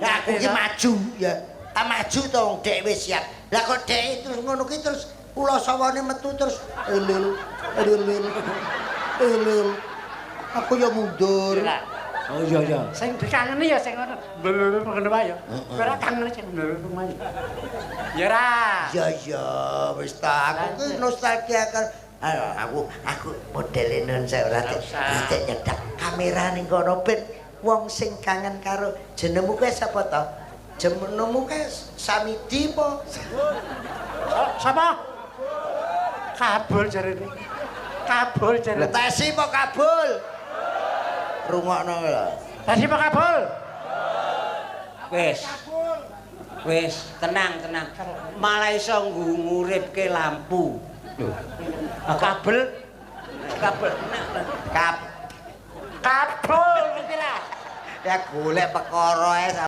Lah aku ki maju ya. Ah, maju to, wong dhek wis siap. Lah kok dhek terus ngono ki, terus ula sawane metu terus elul elul elul. Aku ya mundur. Lah, Oh iya. sing dikangeni ya sing ngono. Blur ngono wae ya. Kowe ora kangen sing blur wae. Ya ora. Ya ya wis ta, aku ki nostalgia kan. Ayo, aku modele nun saya ora Ora usah. tek nyedak kamera ning kono ben wong sing kangen karo jenengmu kuwi sapa to? Jenengmu kuwi Samidi po? Sapa? Kabul jarene. Kabul jarene. Tesi po Kabul? Rungokno lho. Tadi apa kabul? Wis. Wis, tenang, tenang. Malah iso nguripke lampu. Lho. Ah, kabel kabel. Kap Kabul ngerti lah. Ya golek perkara ae.